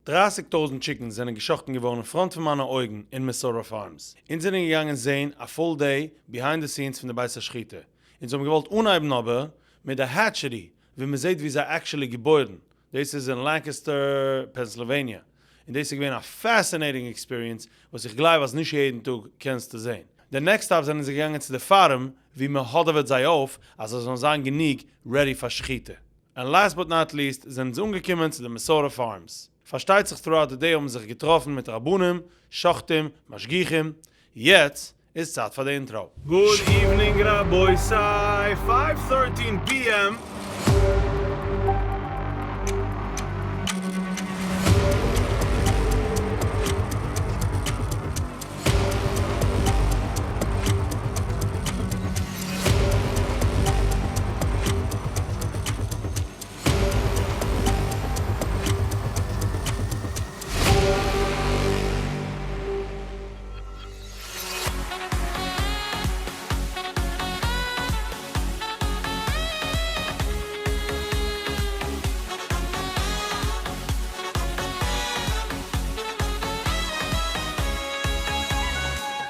דרייסיג טויזנט chickens זענען געשאכטן געווארן אין front פון מיינע אויגן אין מסורה Farms. אונז זענען געגאנגען זעהן א full day behind the scenes פון די בית השחיטה. אונז האבן געוואלט אנהייבן אבער מיט די hatchery ווי מען זעהט ווי זיי actually געבוירן, דאס איז אין לענקעסטער פענסלעוועניע, און דאס איז געווען א fascinating experience וואס איך גלייב אז נישט יעדן טאג קענסטו זעהן. די next stop זענען זיי געגאנגען צו די farm ווי מען האדעוועט זיי אויף אז זיי זאלן זיין גענוג ready פאר שחיטה. און last but not least זענען זיי אנגעקומען צו די מסורה Farms. פארשטייט זיך throughout the day האבן זיך געטראפן מיט רבנים, שוחטים, משגיחים. יעצט איז צייט פאר די intro. Good evening רבותי, five thirteen PM.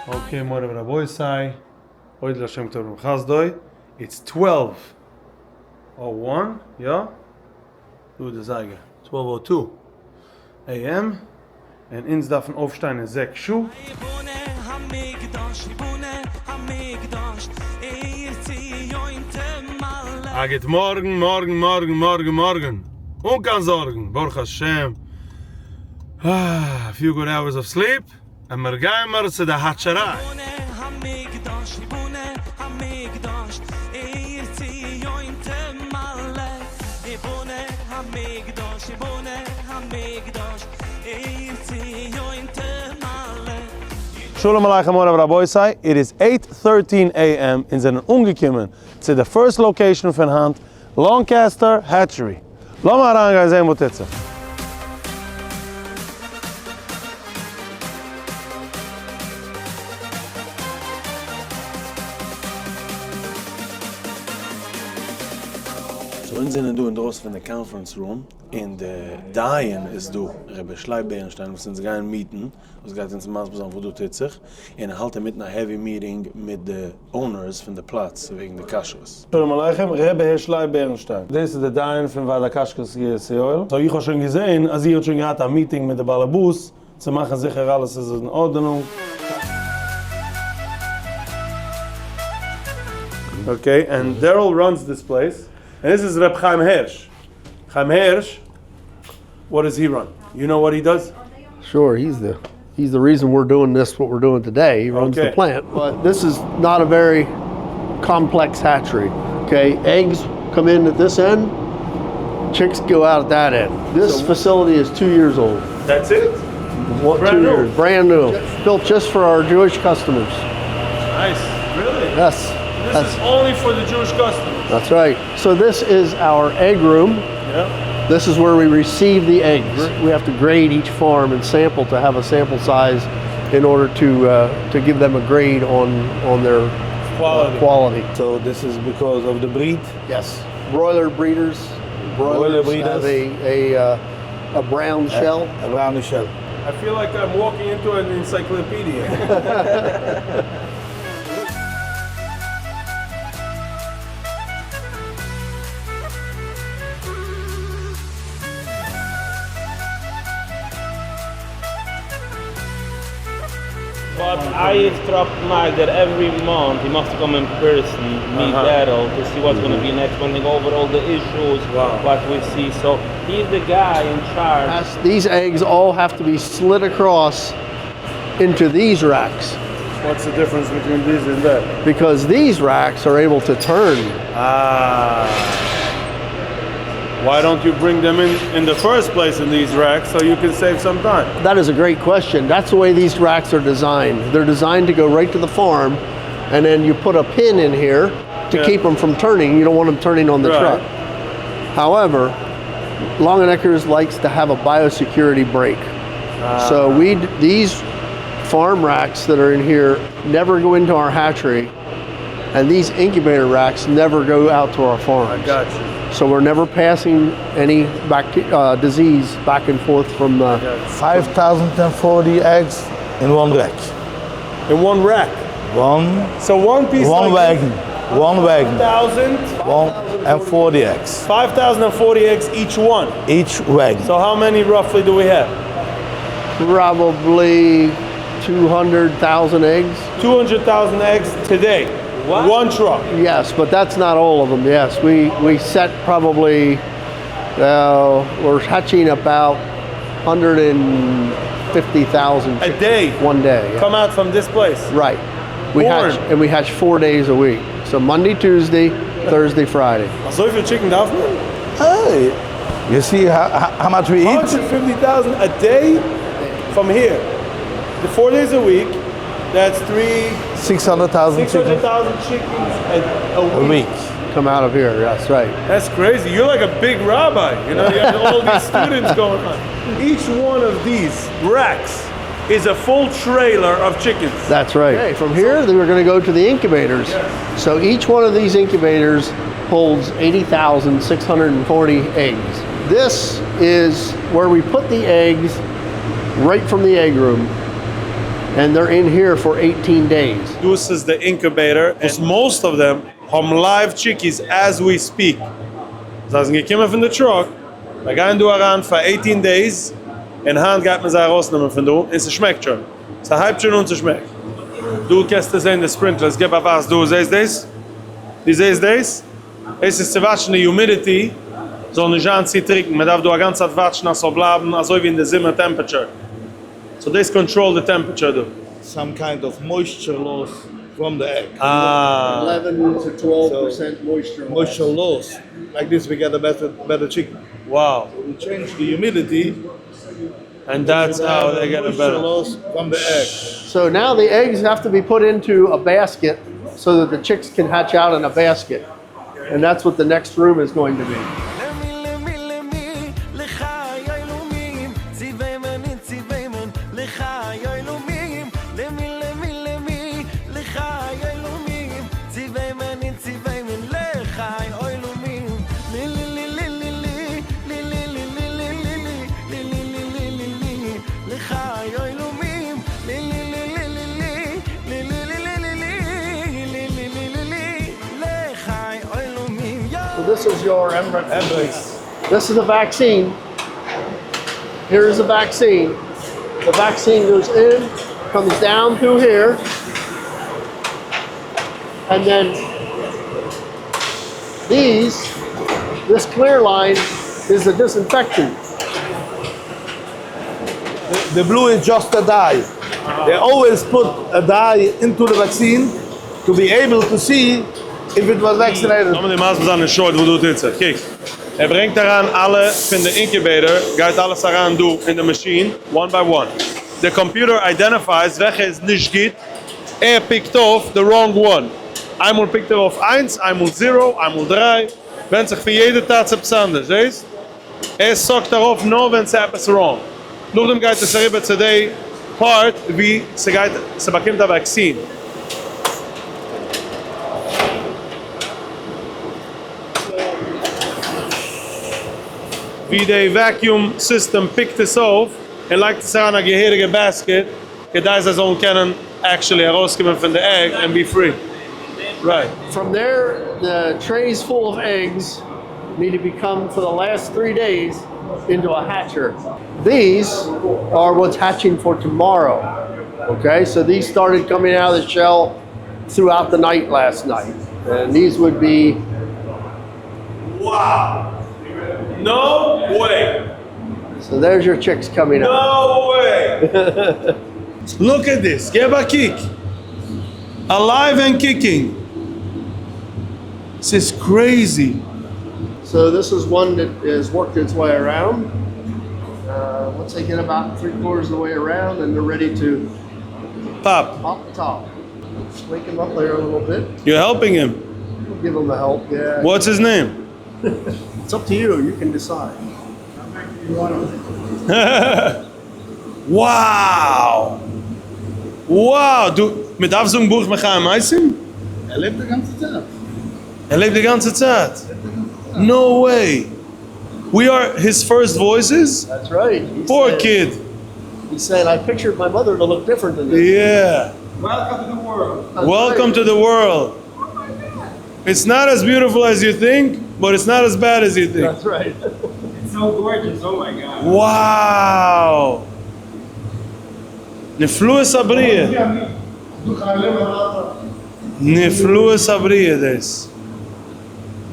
Okay מורי ורבותי, הודו להשם כי טוב ורחום חסדו, it's twelve o one, יא? דא איז די זייגער, twelve o two AM, און אונז דארפן אויפשטיין אין זעקס שעה. א גוט מארגן, מארגן, מארגן, מארגן, מארגן, אן קיין זארגן, ברוך השם, אה, few good hours of sleep, און מיר גיימער צו די hatchery. שלום עליכם מורי ורבותי, it is eight thirteen AM אונז זענען אנגעקומען צו די first location פון היינט, Lancaster Hatchery. לאמיר אריינגיין זען וואס טוט זיך. So אונז זענען דא אינדרויסן פון די conference room, און די דיין איז דא, רבי שלייב בערנשטיין וואס אונז גייען meet ן, וואס גייט אונז מסביר זיין וואס דא טוט זיך, און ער האלט אינמיטן א heavy meeting מיט די owners פון די פלאץ וועגן די כשרות. שלום עליכם ר' הערש לייב בערנשטיין, דאס איז די דיין פון ועד הכשרות קרית יואל, so איך האב שוין געזען אז איר האט שוין געהאט א meeting מיט די באלעבאס צו מאכן זיכער אלעס איז אין ארדענונג. Okay, and Daryl runs this place, and this is ר' חיים הערש, חיים הערש, what does he run? You know what he does? Sure, he's the he's the reason we're doing this what we're doing today. He runs the plant. But this is not a very complex hatchery. Okay, eggs come in at this end, chicks go out at that end. This facility is 2 years old. That's it? One, Brand two new. years, brand new. Built just for our Jewish customers. Nice. Really? Yes. This That's, is only for the Jewish customers. that's right. So this is our egg room. Yeah. This is where we receive the eggs. We have to grade each farm and sample to have a sample size in order to uh, to give them a grade on on their Quality. quality. So this is because of the breed? Yes. Broiler breeders, Broiler broilers breeders. have a a, uh, a brown shell. A brown shell. I feel like I'm walking into an encyclopedia. But I instruct Mike that every month he must come in person, meet Daryl to see what's going to be next month, go over all the issues, Wow. what we see. So he's the guy in charge. Has- These eggs all have to be slid across into these racks What's the difference between these and that? because these racks are able to turn. Ah. Why don't you bring them in in the first place in these racks so you can save some time? That is a great question. That's the way these racks are designed. They're designed to go right to the farm, and then you put a pin in here to Yeah. keep them from turning. You don't want them turning on the Right. truck. However, Longeneckers likes to have a biosecurity break. So we these farm racks that are in here never go into our hatchery, and these incubator racks never go out to our farms. Got you. So we're never passing any disease back and forth from the. 5,040 eggs in one rack. In one rack. One, So one piece one like wagon. One wagon. 1,000, 1 and 40 eggs. 5,040 eggs each one. Each wagon. So how many roughly do we have? Probably 200,000 eggs. 200,000 eggs today. What? One truck. Yes, but that's not all of them. Yes, we set probably, we're hatching about 150,000 A chickens day. One day. yeah. Come out from this place. Right. We Born. hatch and we hatch 4 days a week. So Monday, Tuesday, Thursday, Friday. אזויפיל chicken דארף מען? Hey, you see how much we eat? 150,000 a day from here. The 4 days a week, that's three, 600,000 chickens 600,000 chickens a a week. week. Come out of here. That's right. That's crazy. You're like a big rabbi. You have all these students going on. Each one of these racks is a full trailer of chickens. That's right. Okay, from here, then we're going to go to the incubators. So each one of these incubators holds 80,640 eggs. This is where we put the eggs right from the egg room, and they're in here for 18 days. This is the incubator. And most of them האבן live chickies as we speak. זיי זענען געקומען פון די truck, זיי גייען דא אריין פאר 18 days, און היינט גייט מען זיי ארויסנעמען פון דא, און ס'שמעקט שוין. ס'הייבט שוין אן צו שמעקן. דא קענסטו זען די sprinklers, גיב א ווייז, דו זעסט דאס? דו זעסט דאס? עס איז צו וואטשן די humidity, זאל נישט זיין צו טרוקן. מען דארף דא א גאנצע צייט וואטשן, אז ס'זאל בלייבן אזוי ווי אין די זומער temperature. So this control the temperature דא. Some kind of moisture loss from the egg. Ah. 11 to 12% moisture. loss. Moisture loss. Like this, we get a better chicken. Wow. We change the humidity. And that's how they get a moisture better. loss from the egg. So now the eggs have to be put into a basket so that the chicks can hatch out in a basket. And that's what the next room is going to be. למי למי למי לחיי לאומים ציווימן ציווימן לחיי לאומים למי למי למי לחיי לאומים ציווימן ציווימן לחיי לאומים לי לי לי לי לי לי לי לי לי לי לי לי לי לי לי לי לי לי לחיי לאומים לי לי לי לי לי לי לי לי לי לי לי לי לי לי לי לחיי לאומים So this is your Embrex. This is a vaccine. Here's the vaccine. The vaccine goes in, comes down through here, and then this clear line is the disinfectant. The blue is just a dye. They always put a dye into the vaccine to be able to see if it was vaccinated. לאמיר דיר מסביר זיין אין short, וואס דא טוט זיך. קוק. ער ברענגט אריין אלע פון די incubator, גייט אלעס אריין דא אין די machine, one by one. The computer identifies וועלכע איז נישט גוט. ער pickט אויף the wrong one. איינמאל pickט ער אויף 1, איינמאל 0, איינמאל 3. ווענדט זיך פון יעדע טאץ עפעס אנדערש, זעסט? ער זאגט דערויף נאר ווען ס'איז עפעס wrong. נאכדעם גייט עס אריבער צו די part, ווי ס'גייט, ס'באקומט א vaccine. ווי די vacuum system pickט עס אויף און לייגט עס אריין א געהעריגע basket, כדי זיי זאלן קענען actually ארויסקומען פון די egg and be free. Right. From there, the trays full of eggs need to become, for the last 3 days, into a hatcher. These are what's hatching for tomorrow. Okay, so these started coming out of the shell throughout the night last night. And these would be, Wow. No way. So there's your chicks coming out. No way. Look at this. גיב א קוק. Alive and kicking. This is crazy. So this is one that has worked its way around. Once they get about three quarters of the way around, then they're ready to Pop. pop the top. Let's wake him up there a little bit. You're helping him. We'll give him the help. Yeah. What's his name? It's up to you. You can decide. Wow. Wow. דו, מ'דארף זאגן ברוך מחיה מתים? ער לעבט די גאנצע צייט. ער לעבט די גאנצע צייט. No way! We are his first voices? That's right. He Poor said- kid. He said, I pictured my mother to look different than this. Yeah. Welcome to the world. That's Welcome right. to the world. It's not as beautiful as you think, but it's not as bad as you think. That's right. It's so gorgeous. Oh my God. Wow! נפלאות הבריאה. נפלאות הבריאה דאס.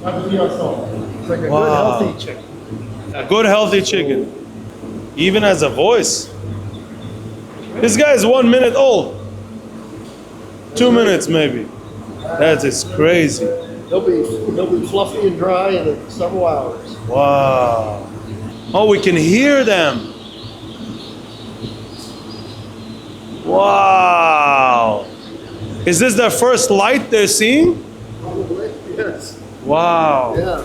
It's like a Wow. good, healthy chicken. A good healthy chicken. Even has a voice. This guy is 1 minute old. 2 minutes maybe. That is crazy. He'll be fluffy and dry in several hours. Wow. Oh, we can hear them. Wow. Is this their first light they're seeing? Probably, yes. Wow. Yeah.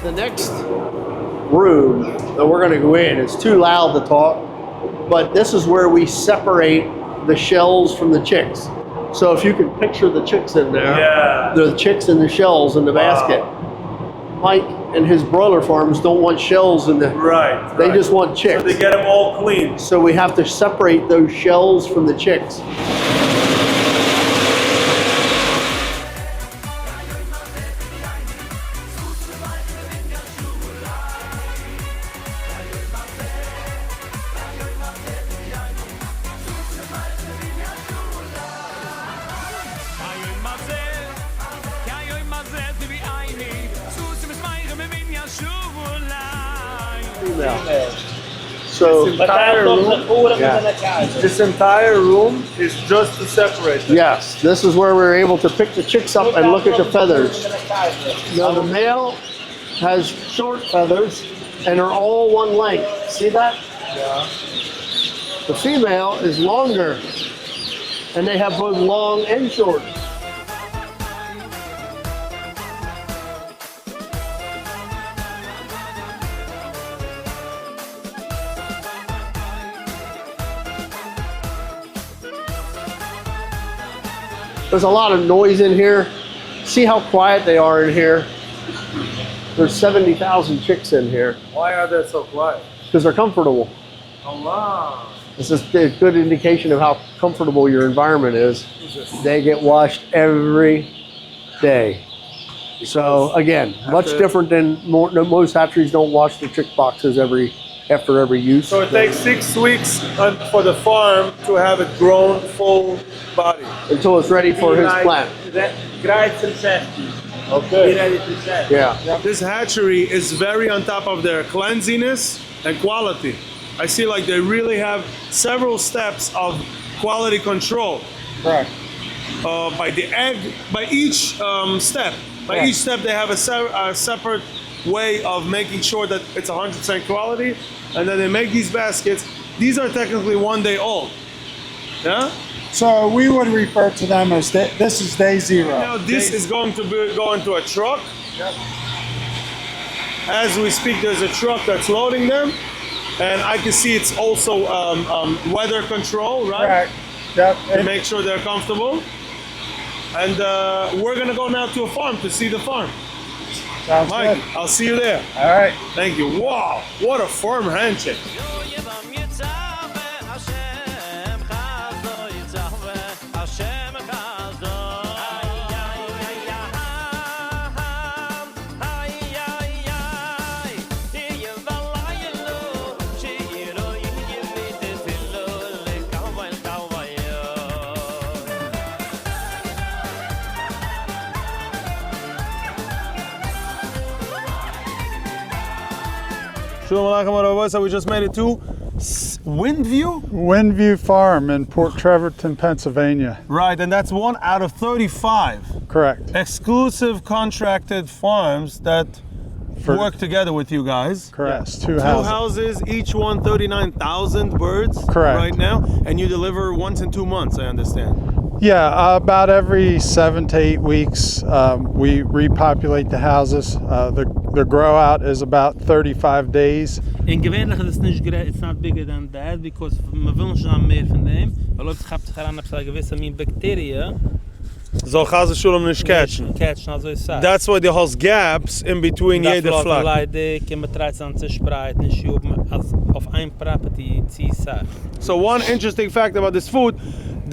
The next room that we're going to go in, it's too loud to talk, but this is where we separate the shells from the chicks. So if you can picture the chicks in there, the chicks and the shells in the basket. Mike and his broiler farms don't want shells in the. They just want chicks. So they get them all clean. So we have to separate those shells from the chicks. היום הזה, כי היום הזה תביאני, סוסים ושמיירים מבין ישובו אליי. So Entire room, This entire room is just to separate them. Yes, this is where we were able to pick the chicks up and look at the feathers. Now the male has short feathers and are all one length. See that? Yeah. The female is longer and they have both long and short. There's a lot of noise in here. See how quiet they are in here? There's 70,000 chicks in here Why are they so quiet? Because they're comfortable. Allah. This is a good indication of how comfortable your environment is. They get washed every day. So again, much different than more, no, most hatcheries don't wash their chick boxes every after every use. So it takes 6 weeks for the farm to have it grown full body. Until it's ready for his plant. גרייט צום שעכטן. Okay. Be ready to shecht. Yeah. This hatchery is very on top of their cleanliness and quality. I see like they really have several steps of quality control. Correct. By the egg, by each step. By each step, they have a separate way of making sure that it's 100% quality. And then they make these baskets. These are technically 1 day old. Yeah? So we would refer to them as day, this is day zero. Now this is going to be go into a truck. As we speak, there's a truck that's loading them, and I can see it's also weather control, right? Correct. Yep. To make sure they're comfortable. And we're gonna go now to a farm to see the farm. Sounds Mike, good. I'll see you there. All right. Thank you. Wow, what a firm handshake. השם חסדו יצווה, השם חסדו. איי, איי, איי, איי, איי, איי, בלילה, שירו ימי תפילו לקווי קווי. שלום עליכם רבותי, we just made it to Windview? Windview Farm in Port Trevorton, Pennsylvania. Right, and that's one out of 35 Correct. Exclusive contracted farms that work together with you guys. Correct. Two Two houses. houses, each one 39,000 birds Correct. right now, and you deliver once in 2 months, I understand. Yeah, about every 7 to 8 weeks we repopulate the houses. The the grow out is about 35 days. און געווענליך איז עס נישט גרע it's not bigger than that because מען וויל נישט זיין מער פון דעם, ווייל אויב ס'כאפט זיך אריין עפעס א געוויסע מין באקטעריע, זאל חס ושלום נישט catch ן. נישט catch ן אזוי סאך. That's why דו האסט gaps in between מ'דארף יעדע לאזן flock. ליידיג און מ'טרייט צו זיין צושפרייט, נישט האבן אז אויף איין property צו סאך. So one interesting fact about this food,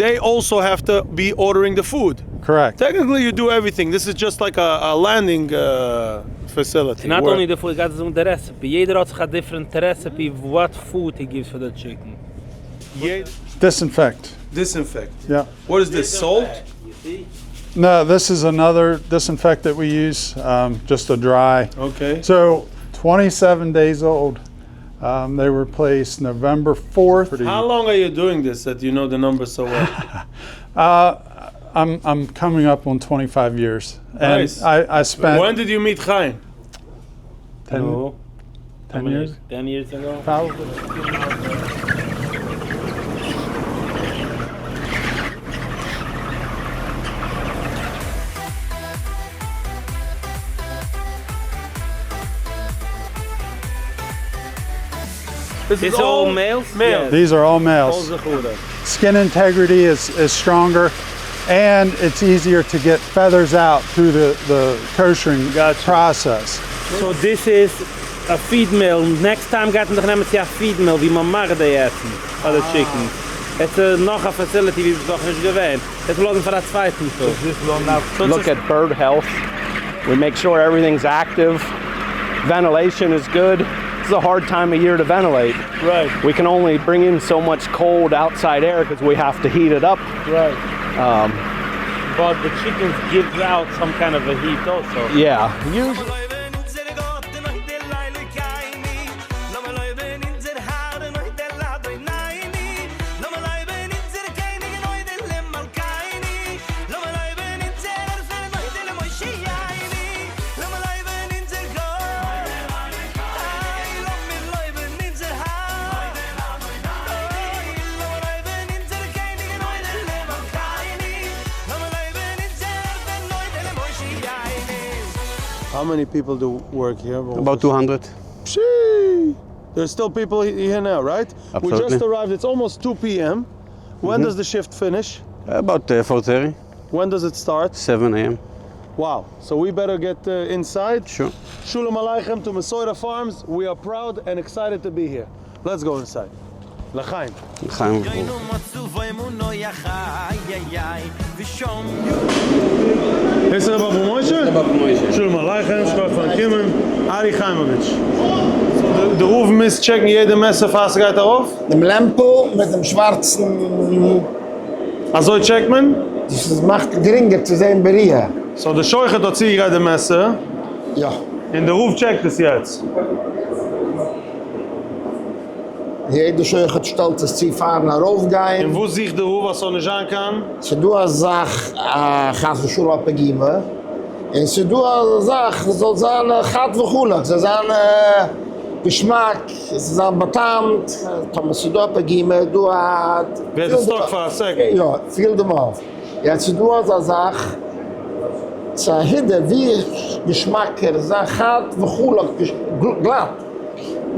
they also have to be ordering the food. Correct. Technically you do everything, this is just like a landing facility. Not only the food, גייט עס אן די recipe, יעדער האט זיך א different recipe what food he gives for the chicken. Disinfect. Disinfect. Yeah. What is this, salt? No, this is another disinfectant we use, just a dry. Okay. So 27 days old. They were placed November 4th. How long are you doing this that you know the numbers so well? I'm coming up on 25 years. And Nice. I spent When did you meet Chaim? 10, No. 10 years? 10 years ago. Probably. This Is all males? Males. These are all males. Skin integrity is, is stronger and it's easier to get feathers out through the, the koshering process. So this is a feed mill. Next time גייט מען זיך נעמען צו א feed mill ווי מען מאכט די עסן פאר די chickens. עס איז נאך א facility ווי ביסט נאך נישט געווען. עס לאזן פאר א צווייטן טאג. Look at bird health. We make sure everything's active. Ventilation is good. It's a hard time of year to ventilate. Right. We can only bring in so much cold outside air because we have to heat it up. Right. But the chickens gives out some kind of a heat also. Yeah. Usually How many people do work here? About 200. Pshee! There's still people here now, right? We just Absolutely. arrived. It's almost 2 p.m. When does the shift finish? About 4:30, When does it start? 7 a.m. Wow. So we better get inside. Sure. Shalom Aleichem to Mesorah Farms. We are proud and excited to be here. Let's go inside. L'chaim. L'chaim. איז ר' אברהם משה? שלום עליכם, שכוח פארן קומען, ארי חיימאוויטש. די רב מוז check ן יעדע מעסער פאר ס'גייט ארויף? דעם לעמפל מיט דעם שווארצן. אזוי check ט מען? דאס מאכט גרינגער צו זען בראייה. So די שוחט האט צוגעגרייט די מעסער. יא. און די רב check ט עס יעצט. יעדע שוחט שטעלט עס צו פארן ארויפגיין. און וואס זוכט די רב אז ס'זאל נישט זיין קיין? ס'דא א זאך א חס ושלום א פגימה, און ס'דא א זאך ס'זאל זיין חד וחלק, ס'זאל זיין געשמאק, ס'זאל זיין באטעמט, טאמער ס'דא א פגימה איז דא א. ווערט עס stuck פאר א second. יא, פיל דעם אויף. יעצט איז דא אזא זאך, ס'איז א הידור ווי געשמאקער זיין חד וחלק, גלאט.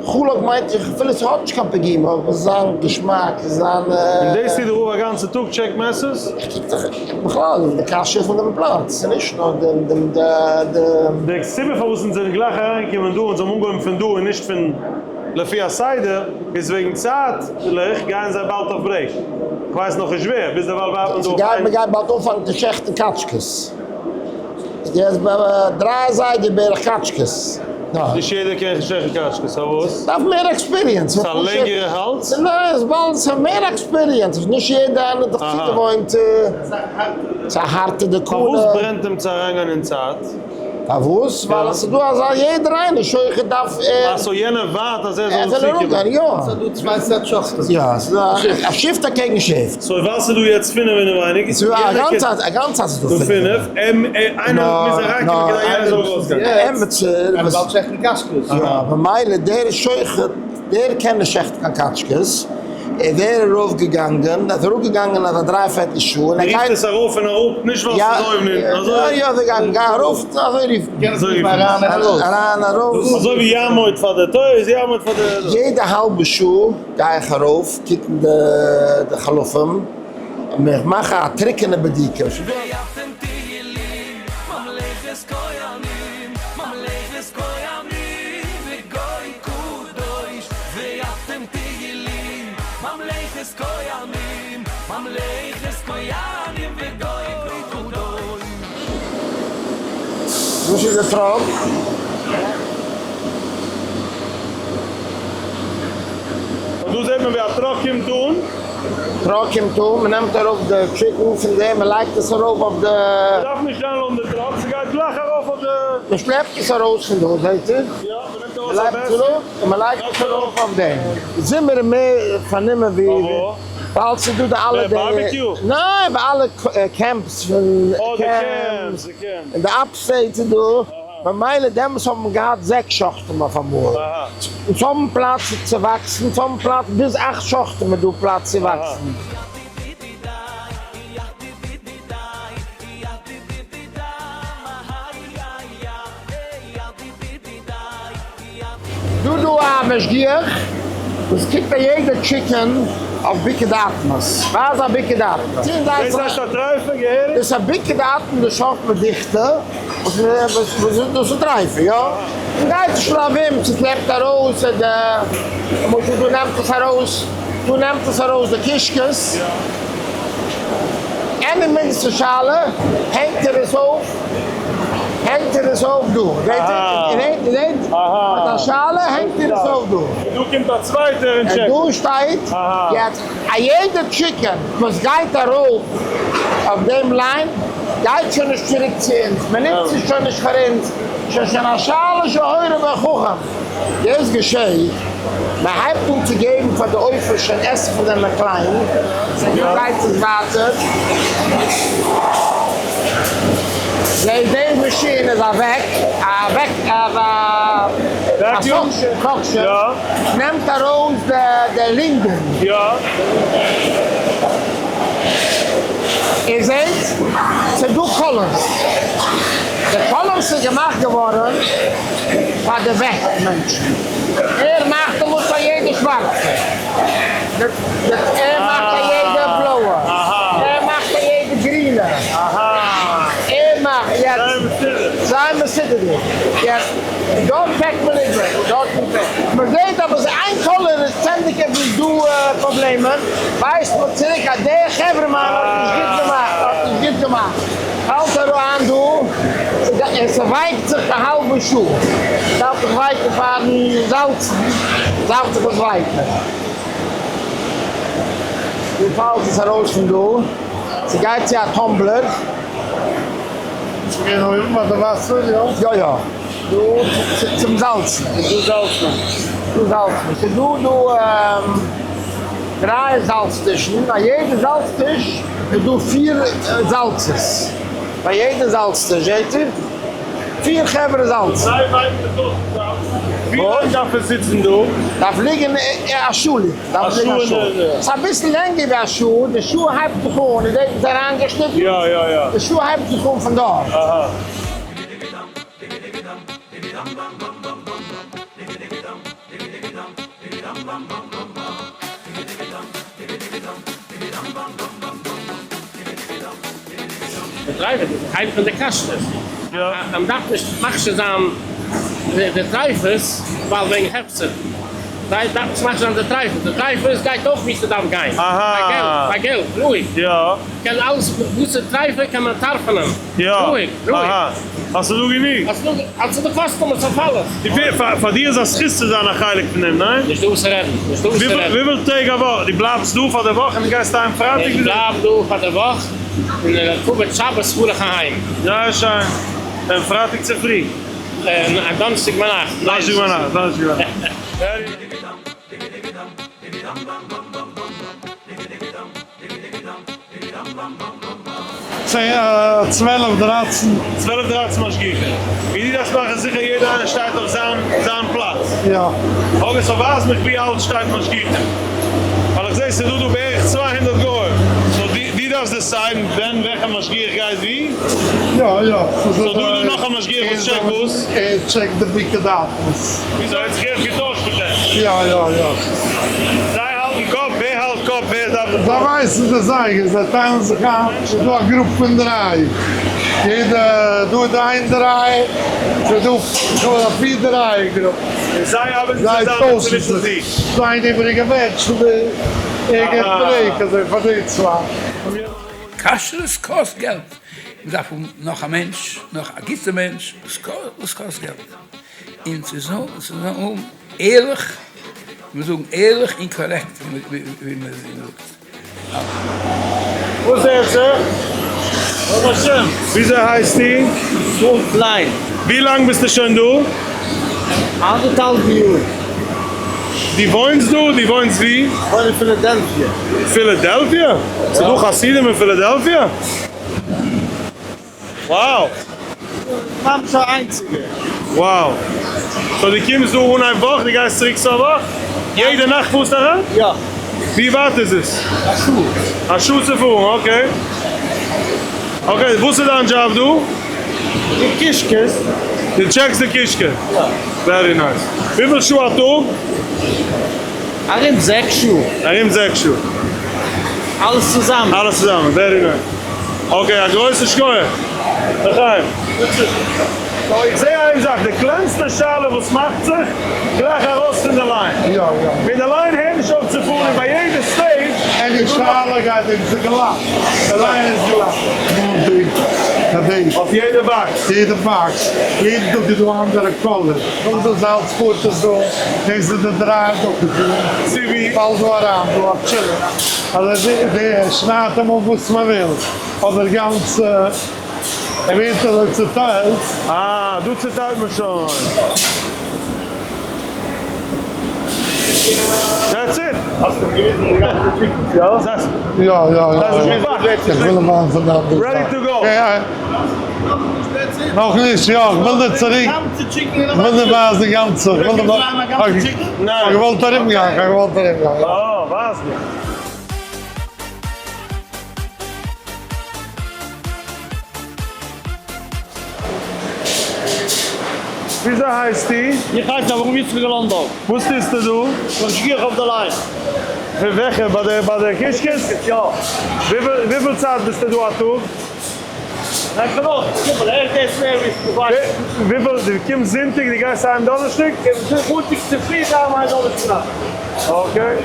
חלק מיינט איך אפילו ס'האט נישט קיין פגימה אבער זיין געשמאק זיין. און דאס טוט דער רב א גאנצע טאג check מעסערס? איך קוק דאך בכלל אויף די קשיא פון דעם פלאץ, ס'איז נישט נאר דעם דעם דעם. די סיבה פארוואס אונז זענען גלייך אריינגעקומען דא אונז האבן אנגעהויבן פון דא און נישט פון לפי הסדר איז וועגן צייטליך גייען זיי באלד אויף break. כ'ווייס נאכנישט ווער, ביזדערווייל ווארט מען דא אויף איין. מ'גייט באלד אנפאנגן צו שעכטן קאטשקעס. יעצט ביי דריי אזייגער בערך קאטשקעס. נישט יעדער קען שעכטן קאטשקעס, פארוואס? דארף מער experience. ס'איז א לענגערע האלז? ניין, עס באלד ס'איז מער experience, נישט יעדער איינער איז דאך צוגעוואוינט צו א הארטע דעקאנע. פארוואס ברענט אים צו אריינגיין אין צייט? פארוואס? ווייל עס איז דא אזא יעדער איינער שוחט דארף ער. אה so יענער ווארט אז ער זאל צוקומען. יא. ס'איז דא צוויי set שוחטים. יא, ס'איז דא א shift אקעגן shift. So ווייל ס'איז דא יעצט פינף אינעווייניג. ס'איז דא א גאנצע צייט א גאנצע צייט איז דא פינף. איינער מוז אריינקומען כדי יענער זאל ארויסגיין. עמיצער וואס. ער באלד שעכטן קאטשקעס. יא, במילא דער שוחט דער קען נישט שעכטן קיין קאטשקעס. איז ער ארויף געגאנגען, איז אראפ געגאנגען אזא דריי פערטל שעה, און ער מ'רופט גייט. עס ארויף און אראפ, נישט ווייל ס'איז אויבן און אונטן, אזוי. יא יא, אזוי גיי גיי ארויף, אזוי רופט מען. אזוי רופט מען עס. אריין ארויס. אריין ארויס. אזוי ווי יעמוד פאר די טויער איז יעמוד פאר די. יעדע האלבע שעה גיי איך ארויף קוקן די חלפים, און איך מאך א טרוקענע בדיקה. ואתם תהיו לי ממלכת כהנים, ממלכת כהנים וגוי קדוש, ואתם תהיו לי ממלכת כהנים, ממלכת כהנים וגוי קדוש. דאס איז די truck. און דא זעט מען ווי א truck קומט אן. truck קומט אן, מען נעמט ארויף די chicken פון דעם, מען לייגט עס ארויף אויף די. מען דארף נישט download ן די truck, ס'גייט גלייך ארויף אויף די. מען שלעפט עס ארויס פון דא, זעט איר? יא, מען נעמט ארויס א מען לייגט עס basket. ארויף און מען לייגט עס ארויף אויף דעם. זומער איז מער פארנומען ווי. פארוואס? ווייל ס'איז דא די אלע די. barbecue? ניין, ביי אלע camps פון אה, די camps. camps, די camps. אין די upstate איז דא. ממילא דעמאלס האבן מיר געהאט זעקס שוחטים אויף אמאל. אונז האבן פלאץ צו וואקסן, אונז האבן פלאץ ביז אכט שוחטים איז דא פלאץ צו וואקסן. דא דא א משגיח וואס קוקט ביי יעדע chicken אויף ביקור דאטמאס. וואס איז א ביקור דאטמאס? דאס הייסט א טרייפע געהעריג? דאס איז א ביקור דאטמאס די שארף מיט דיכטע. וואס איז דאס איז טרייפה יא? און גייט שלבים ס'שלעפט ארויס די למשל דא נעמט עס ארויס דא נעמט עס ארויס די קישקעס any מינדסטע שאלה הענגט ער עס אויף הענגט ער עס אויף דא זעט איר איר זעט האט א שאלה הענגט ער עס אויף דא. און דא קומט א צווייטער און check ט. און דא שטייט יעצט א יעדע chicken וואס גייט ארויף אויף דעם line גייט שוין נישט צוריק צו אונז, מען נוצט עס שוין נישט פאר אונז, שוין שוין א שאלה שהורה בה חכם. דאס געשעהט, מען הייבט אן צו געבן פאר די עופות שוין עסן פון זענען קליין, דא גייט עס ווייטער, זעה די מאשין איז א vac, א vac, א suction, נעמט ארויס די לונגען. יא. איר זעט? ס'איז דא colors. די colors איז געמאכט געווארן פאר די vet מענטשן. ער מאכט דעמאלטס פאר יעדע שווארצע. ער מאכט פאר יעדע בלויע. ער מאכט פאר יעדע גרינע. ער מאכט יעצט. זיי מסודר'דיג. יעצט דארט פעקט מען איבער. דארט מען זעט אבער אז איין color איז צענדליגער ווי דא פראבלעמען. ווייסט מען צוריק אז דער חברה'מאן האט נישט גוט געמאכט, האט נישט גוט געמאכט. האלט ער אן דא, און ס'ווייקט זיך א האלבע שעה. דארף זיך ווייקן פארן זאלצן, דארף זיך עס ווייקן. דא פאלט עס ארויס פון דא, ס'גייט צו א tumbler. ס'גייט אויבן ביי די וואסער, יא? יא יא, דא צום זאלצן. דא זאלצט מען. דא זאלצט מען. ס'איז דא דא דריי זאלץ טישן, ביי יעדע זאלץ טיש איז דא פיר זאלצעס, ביי יעדע זאלץ טיש זעט איר? פיר חברה זאלצן. זיי וויינען דאך זאלצן. ווי לאנג דארף עס זיצן דא? דארף ליגן א שעה ליגן. דארף ליגן א שעה. ס'איז אביסל לענגער ווי א שעה, די שעה הייבט זיך אן, איר זעט ווי ס'איז אריינגעשניטן? יא יא יא. די שעה הייבט זיך אן פון דארט. אהא. די driver הייבט פון די כשרות. מען דארף נישט מכשיר זיין די טרייפות ווייל וועגן הפסד. זיי דארפן נישט מכשיר זיין די טרייפות. די טרייפות גייט אויך ווי ס'דארף גיין. פאר געלט, פאר געלט, רואיג. קען אלעס וואס איז טרייפה קען מען טרפה'נען. רואיג, רואיג. האסטו דא גענוג? האסטו די customers אויף אלעס. פאר דיר איז א זכות צו זיין א חלק פון דעם, ניין? נישט דא וואס צו רעדן, נישט דא וואס צו רעדן. וויפיל טעג א וואך? דו בלייבסט דא פאר די וואך און דו גייסט אהיים פרייטאג? איך בלייב דא פאר די וואך און לכבוד שבת פאר איך אהיים. זייער שיין. און פרייטאג צופרי? דאנערשטאג ביינאכט. דאנערשטאג ביינאכט, דאנערשטאג ביינאכט. צוועלף דרייצן. צוועלף דרייצן משגיחים. ווי דו דארפסט מאכן זיכער יעדער איינער שטייט אויף זיין זיין פלאץ. יא. אויב עס ווייז מיך ווי אלץ שטייט משגיחים. ווייל איך זעה ס'איז דא דא בערך 200 גוים, so דו דארפסט decide ן ווען וועלכע משגיח גייט ווי? יא יא. so דא איז דא נאך א משגיח וואס check ט וואס? ער check ט די בדיקה דאטומס. וויאזוי האט זיך יעצט געטוישט מיט אים? יא יא יא. זיי האלטן קאפ? ווער האלט קאפ ווער דארף זיך זיי ווייסן די זייגער, זיי טיילן זיך איין, ס'איז דא א group פון דריי, יעדע, דא איז דא איין דריי, ס'איז דא א פיר דריי group. און זיי ארבעטן צוזאמען צווישן זיך? זיי איין איבעריגע מענטש און ער געבט break אזוי פאר די צוויי. כשרות קאסט געלט, מען דארף האבן נאך א מענטש, נאך א גוטע מענטש, דאס קאסט געלט, און צו זאגן ערליך, מיר זאגן ערליך און קארעקט ווי מען זאגט. וואס הערט זיך? ברוך השם. וויאזוי הייסטו? ישראל קליין. ווי לאנג ביסטו שוין דא? אנדערטהאלב יאר. דו וואוינסט דא? דו וואוינסט ווי? איך וואוין אין פילאדעלפיע. פילאדעלפיע? ס'איז דא חסידים אין פילאדעלפיע? Wow! ממש א איינציגע. Wow! So דו קומסט דא אנהייב וואך, דו גייסט צוריק סוף וואך? יעדע נאכט פארסטו אריין? יא. ווי ווייט איז עס? א שעה. א שעה צו פארן, okay. Okay, וואס איז דיין דזשאב דא? די קישקעס. דו check סט די קישקע? יא. Very nice. וויפיל שעה א טאג? ארום 6 שעה. ארום 6 שעה. אלעס צוזאמען. אלעס צוזאמען, very nice. Okay, א גרויסע שכוח. לחיים. So איך זעה איין זאך, די קלענסטע שאלה וואס מאכט זיך, גלייך ארויס פון די line. יא יא. מיט די line הערט נישט אויף צו פארן און ביי יעדע stage. Any שאלה גייט אין זיך גלאט. די line איז גלאט. מאנטאג, כדי. אויף יעדע box. יעדע box. יעדן טאג איז דא אנדערע color. נאך די זאלץ פארט עס דא, דאס איז די דריי טאג. צו ווי? פאלט דא אריין, דא אויף טשילען. אזוי די שניידט אים אפ וואס מען וויל. אדער גאנץ ער ווערט אזוי צוטיילט. אה, דא צוטיילט מען שוין. That's it. האסט אים געוויזן די גאנצע chickens, יא? יא, יא, יא. איך וויל אים ווייזן די אנדערע Ready זייט. to go. נאך נישט, יא, איך וויל דיר צוריק. איך וויל דיר ווייזן די גאנצע. איך וויל דיר איך האב געוואלט ארומגיין, איך האב געוואלט ארומגיין. אה, ווייז מיר. וויאזוי הייסטו? איך הייס אברהם יצחק לאנדא. וואס טוסטו דא? משגיח אויף די line. פון וועלכע? ביי די קישקעס? יא. וויפיל צייט ביסטו דא א טאג? ניין, איך בין אויך געקומען, ער איז דער מער ווי איך ווייס. וויפיל? דו קומסט זונטאג, דו גייסט אהיים דאנערשטאג? איך בין מאנטאג צופרי דא, אהיים דאנערשטאג נאכט. Okay.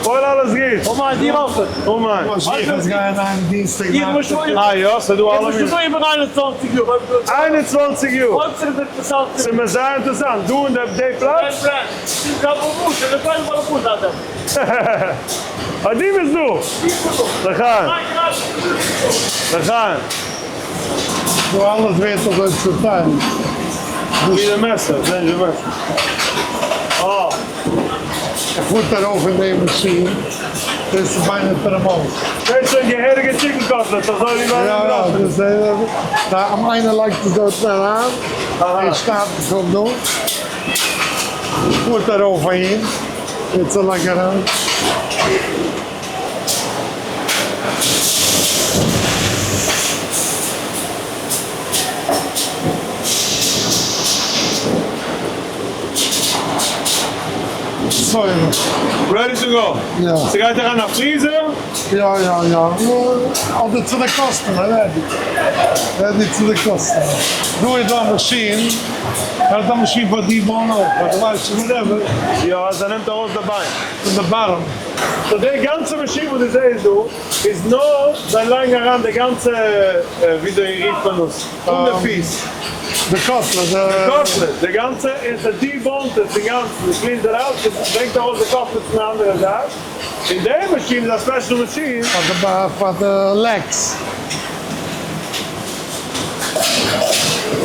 פועל אלעס גוט. אמן, דיר אויך. אמן. משגיח גייען אהיים דינסטאג איך נאכט. מוז שוין. אה יא, ס'איז דא אלע איך בין שוין דא איבער 21 יאר. 21 יאר. אויב ס'איז אינטערעסאנט. ס'איז מיר זייער אינטערעסאנט. דא אין די פלאץ? די פלאץ. איך האב א בוש, איך ווייס וואס א בוש האט. אה, דו ביסט דא. לחיים. לחיים. דא אלעס ווערט אזוי צוטיילט. ווי די מעסער, זען די מעסער. אה. ער פארט ארויף אין די מאשין, דאס איז ביינער טערמאל. דאס איז שוין געהעריגע chicken cutlet, אזוי ווי ביי יא, יא, דאס איז, דא am איינער לייגט עס דארט אריין, ער שטארט עס אפ דא, פארט ארויף אהין, יעצט לייג אריין. Sorry. Ready to go? יא. ס'גייט אריין אין freezer? יא, יא, יא. אדער צו די customer, ready. Ready צו די customer. דא איז דא א מאשין. ער האט א מאשין פאר debone אויך, דו ווייסט whatever. יא, אז ער נעמט ארויס די ביין. פון די bottom. So די גאנצע מאשין וואס דו זעסט דא, איז נאר זיי לייגן אריין די גאנצע, וויאזוי רופט מען דאס? פון די פיס. די cutlet, די cutlet, די גאנצע, און ס'debone ט עס אינגאנצן, עס clean ט ארויס, עס ברענגט ארויס די cutlet פון די אנדערע זייט. און די מאשין איז א special מאשין. פאר די legs.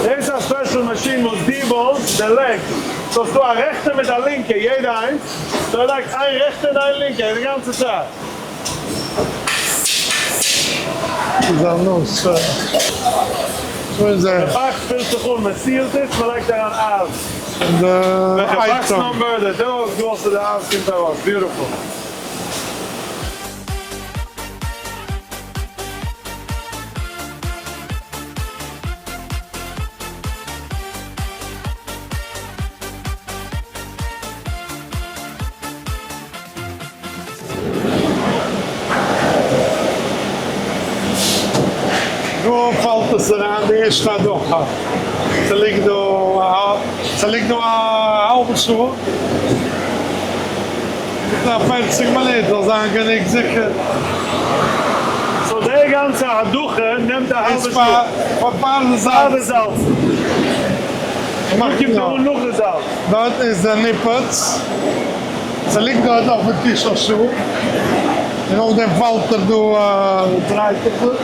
דאס איז א special מאשין וואס debone ט די leg. So האסטו א רעכטע מיט א לינקע, יעדע איינס. So ער לייגט איין רעכטע און איין לינקע די גאנצע צייט. איז א נוס. So איז ער. די box פילט זיך אן, מען seal ט עס, מען לייגט אריין אייז. און די וועלכע box item. number, די dog, דא האסטו די אייז קומט ארויס. Beautiful. דא פאלט עס אריין די ערשטע הדחה, ס'ליגט דא א ס'ליגט דא א האלבע שעה, מיט א פערציג מינוט זאל זיין גענוג זיכער. so די גאנצע הדחה נעמט א האלבע שעה. פאר פאר די פאר די זאלצן. און וואס קומט אן נאך די זאלץ? דארט איז די ניפוץ, ס'ליגט דארט אויפן טיש א שעה, און נאכדעם פאלט ער דא דרייט ער זיך,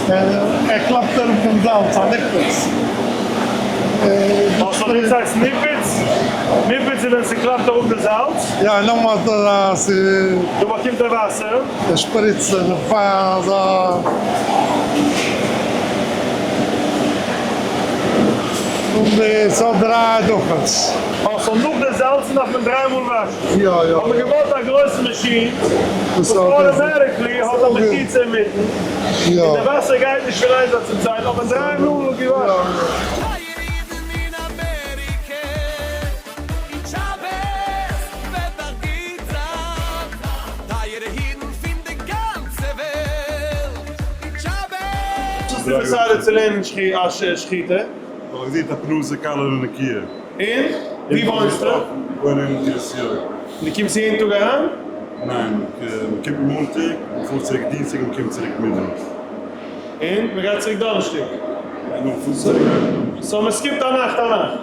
און ער קלאפט אראפ דעם זאלץ, א ניפוץ. אה, so דאס הייסט ניפוץ? ניפוץ איז ווען ס'קלאפט אראפ די זאלץ? יא, און נאכדעם האט ער א ס'. דא באקומט ער וואסער. ער שפריצט זיך פאר אזא. און די ס'האט דריי דוחות. אה, so נאך די זאלצן דארף מען דריי מאל וואשן. יא יא. האט מען געבויט א גרויסע מאשין וואס automatically האט א מחיצה אינמיטן, און די וואסער גייט נישט פון איין זייט צום צווייטן, אבער דריי מאל געוואשן. וואס האסטו decided צו לערנען שחיטה? ווייל איך זוך א פרנסה קלה ונקיה. און? ווי וואוינסטו? איך וואוין אין קרית יואל. און דו קומסט יעדן טאג אריין? ניין, מען קומט מאנטאג, מען פארט צוריק דינסטאג און מען קומט צוריק מיטוואך. און מען גייט צוריק דאנערשטאג? און נאך פארט צוריק. so מען skip ט א נאכט א נאכט?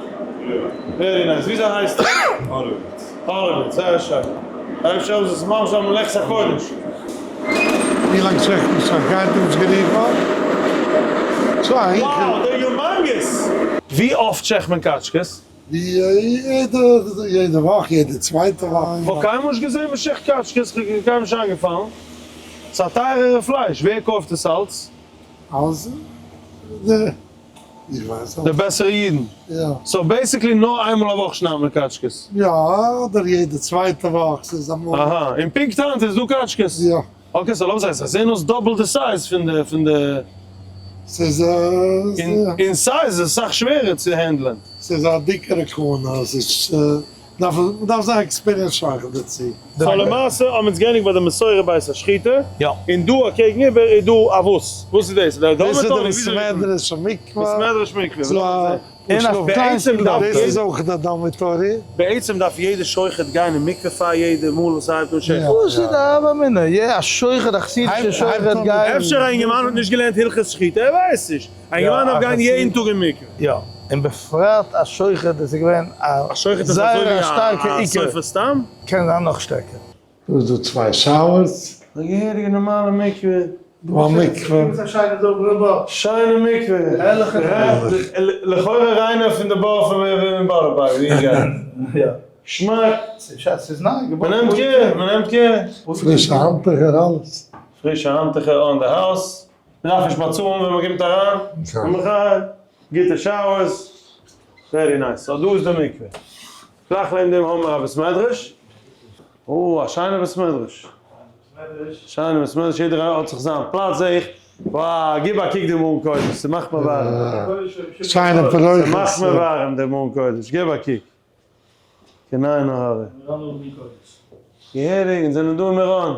יא. very nice. וויאזוי הייסט ער? האראוויץ. האראוויץ, זייער שיין. הרב שעלז איז ממש א מלאכת הקודש. ווי לאנג שלעכט נישט שוין קיין טאג נישט גערופן צו א Wow, they're humongous! ווי אפט שעכט מען קאטשקעס? ווי יעדע יעדע וואך, יעדע צווייטע וואך. כ'האב קיינמאל נישט געזען מען שעכט קאטשקעס, כ'בין קיינמאל נישט איינגעפאלן. ס'איז א טייערערע פלייש, ווער קויפט עס אלץ? אלס די איך ווייס די בעסערע אידן. יא. so basically נאר איינמאל א וואך שניידט מען קאטשקעס? יא, אדער יעדע צווייטע וואך, ס'איז אמאל. אהא, און פונקט היינט איז דא קאטשקעס? יא. okay, so לאמיר זען, זיי זעהן אויס double די size פון די פון די. ס'איז א. אין size איז עס אסאך שווערער צו handle ען. ס'איז א דיקערע קאנע, ס'איז דארף מ'דארף זיין experience שייך דערצו. so למעשה האבן אונז געענדיגט ביי די מסורה בית השחיטה, יא. און דא אקעגן איבער איז דא א וואס? וואס איז דאס? דאס איז די בית מדרש מקווה. בית מדרש מקווה. און בעצם דארף דאס איז אויך די dormitory. בעצם דארף יעדע שוחט גיין אין מקווה פאר יעדע מאל וואס ער הייבט אן שעכטן. וואס איז די הוה אמינא? יע א שוחט א חסידישע שוחט גייט. אפשר א אינגערמאן האט נישט געלערנט הלכות שחיטה ער ווייסט נישט. א אינגערמאן דארף גיין יעדן טאג אין מקווה. יא, און בפרט א שוחט איז געווען א זייער א שטארקע עיקר. סופר סתם? קען זיין נאך שטערקער. דא איז דא צוויי showers. א געהעריגע נארמאלע מקווה. דא א מקווה. שיינע מקווה. הערליכע. לכאורה ריינער פון די בור פון בארא פארק ווי איך גיי. געשמאק. ס'איז ניי געבויט. מ'נעמט care, מ'נעמט care. פרישע האנטוכער אלעס. פרישע האנטוכער on the house. מ'דארף נישט באצאלן ווען מ'קומט אריין. גוטע showers. very nice. so דא איז די מקווה. גלייך לעבן דעם האבן מיר א בית מדרש. או, א שיינע בית מדרש. שיינע בית מדרש, יעדער האט זיך זיין פלאץ זעה איך. וואו, גיב א קוק דעם ארון קודש, ס'מאכט מיר ווארעם. שיינע פרוכת. ס'מאכט מיר ווארעם דעם ארון קודש, גיב א קוק. קיין עין הרע. געהעריג, אונז זענען דא אין מירון.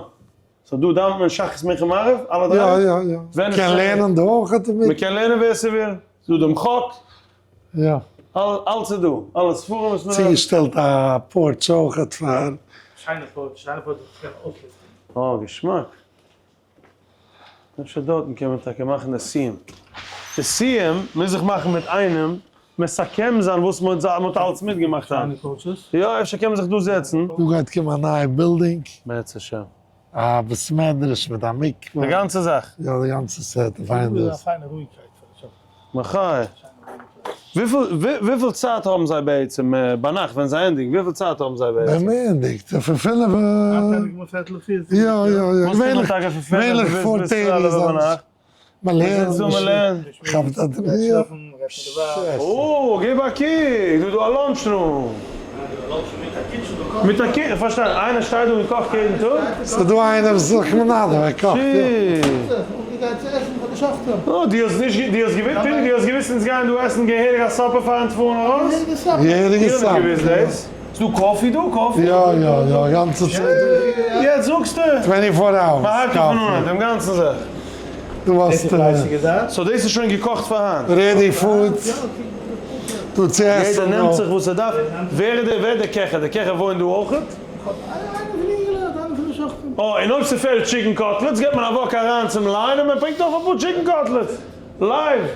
so דא דאווענט מען שחרית מנחה מעריב? אלע דריי? יא יא יא. ווען מ'קען לערנען דא אויך דערמיט. מ'קען לערנען ווער ס'וויל. ס'דא דעם חק. יא. אלץ איז דא. אלע ספרים וואס מ'דארף. צוגעשטעלט א porch אויכעט פאר. שיינע porch, שיינע porch וואס מ'קען אויסלופטערן. אה, געשמאק. אפשר דארטן קען מען טאקע מאכן די סיום. די סיום מוז זיך מאכן מיט איינעם מסכם זיין וואס מען האט אלץ מיטגעמאכט היינט. יא, אפשר קען מען זיך דא זעצן. דא גייט קומען א נייע בילדינג. בעז השם. א בית מדרש מיט א מקווה. די גאנצע זאך. יא די גאנצע set אויף איין דאס. מחיה. וויפיל צייט האבן זיי בעצם ביינאכט ווען זיי ענדיגן וויפיל צייט האבן זיי בעצם? ווען מען ענדיגט? פון פינף יא יא יא געווענליך געווענליך four thirty איז אלעס. מען לערנט כאפט א דריער. או, גיב א קוק, דא איז דא א lunch room. מיט א kitchen, איך פארשטיי, איינער שטייט דא און קאכט יעדן טאג? ס'איז דא איינער וואס איז זיך מנדב, ער קאכט יא. אה, דו האסט נישט, דו האסט געוואוסט, דו האסט געוואוסט אונז גייען דא עסן געהעריג א supper פארן פארן ארויס? געהעריגע supper. איך האב נישט געוואוסט דאס. ס'דא coffee דא? coffee? יא יא יא, גאנצע צייט. יעצט זאגסטו? 24 hours מ'הייבט coffee. אן דעם גאנצן זאך. דא האסטו. So דאס איז שוין געקאכט פאר היינט? Ready food דא צו עסן. יעדער נעמט זיך וואס ער דארף. ווער איז דער קעכער? דער קעכער וואוינט דא אויכעט? אה, און אויב ס'פעלט chicken cutlets געט מען א walk אריין צום line און מען ברענגט אויף אפאר chicken cutlets live.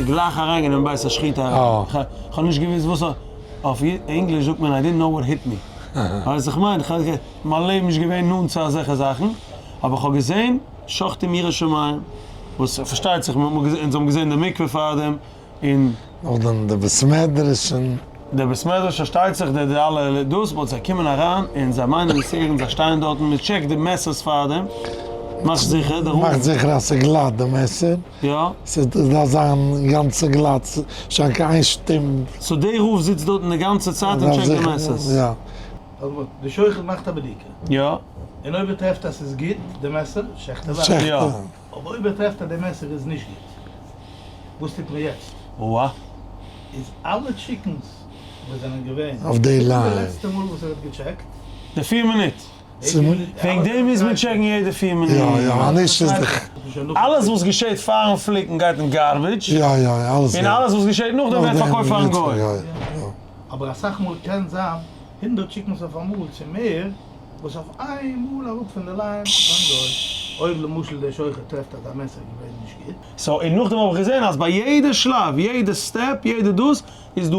גלייך אריינגיין אין בית השחיטה אריין, כ'האב נישט געוואוסט וואס, אויף ענגליש זאגט מען I didn't know what hit me, ווייסט וואס איך מיין, כ'האב מיין לעבן נישט געווען נאנט צו אזעלכע זאכן, אבער כ'האב געזען שוחטים יראי שמים, וואס פארשטייט זיך, אונז האבן געזען די מקווה פארדעם, און. נאכדעם די בית מדרש און. די בית מדרש פארשטייט זיך די די אלע דאס but זיי קומען אריין און זיי מיינען עס ערנסט זיי שטייען דארטן מען טשעקט די מעסערס פארדעם מאכט זיכער די. מאכט זיכער אז ס'איז גלאט די מעסער. יא. ס'דארף זיין אינגאנצן גלאט שוין קיין איין שטים. So די רב זיצט דארטן די גאנצע צייט און טשעקט די מעסערס? יא. די שוחט מאכט א בדיקה. יא. און אויב ער טרעפט אז ס'איז גוט די מעסער, שעכט ער ווייטער. יא. אבער אויב ער טרעפט אז די מעסער איז נישט גוט, וואס טוט מען יעצט? וואו? איז אלע chickens וואס זענען געווען אויף די line. די לעצטע מאל וואס ער האט געטשעקט. די פיר מינוט. וועגן דעם מוז מען טשעקן יעדע פיר מינוט. יא יא אנישט איז דאך. אלעס וואס געשעט פארן פליקן גייט אין garbage. יא יא אלעס. און אלעס וואס געשעט נאכדעם ווערט פארקויפט פארן גוי. אבער אסאך מאל קען זיין הונדערט chickens אויף אמאל צו מער וואס אויף איין מאל אראפ פון די line פארן גוי. אויב למשל דער שוחט טרעפט אז א מעסער איז געווען נישט גוט. So און נאכדעם האב איך געזען אז ביי יעדע שלב, יעדע step, יעדע דאס, איז דא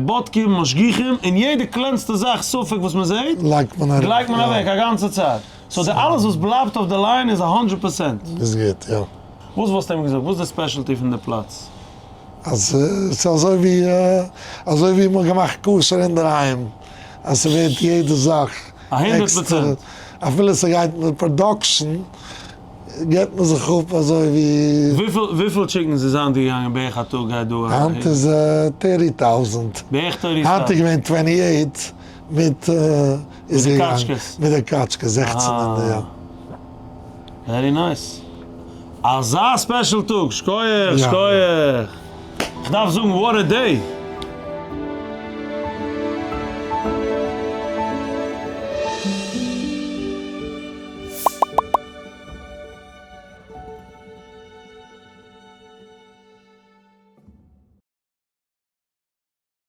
בודקים, משגיחים, און יעדע קלענסטע זאך ספק וואס מען זעט, לייגט מען אוועק, לייגט מען אוועק א גאנצע צייט. So די אלעס וואס בלייבט אויף די line איז א הונדרעט פראצענט. איז גוט, יא. וואס וואלסטו אים געזאגט? וואס איז די specialty פון די פלאץ? אז ס'איז אזוי ווי אזוי ווי מ'האט געמאכט כשר אינדערהיים, אז ס'ווערט יעדע זאך עקסטער, אפילו ס'גייט מיט production געבט מען זיך אפ אזוי ווי. וויפיל chickens איז היינט געגאנגען בערך א טאג גייט דא אהין? היינט איז thirty thousand. בערך thirty thousand. היינט איז געווען twenty eight מיט מיט די קאטשקעס. מיט די קאטשקעס זעכצן און די יא. Very nice. אזא special טאג! שקויעך! שקויעך! כ'דארף זאגן what a day!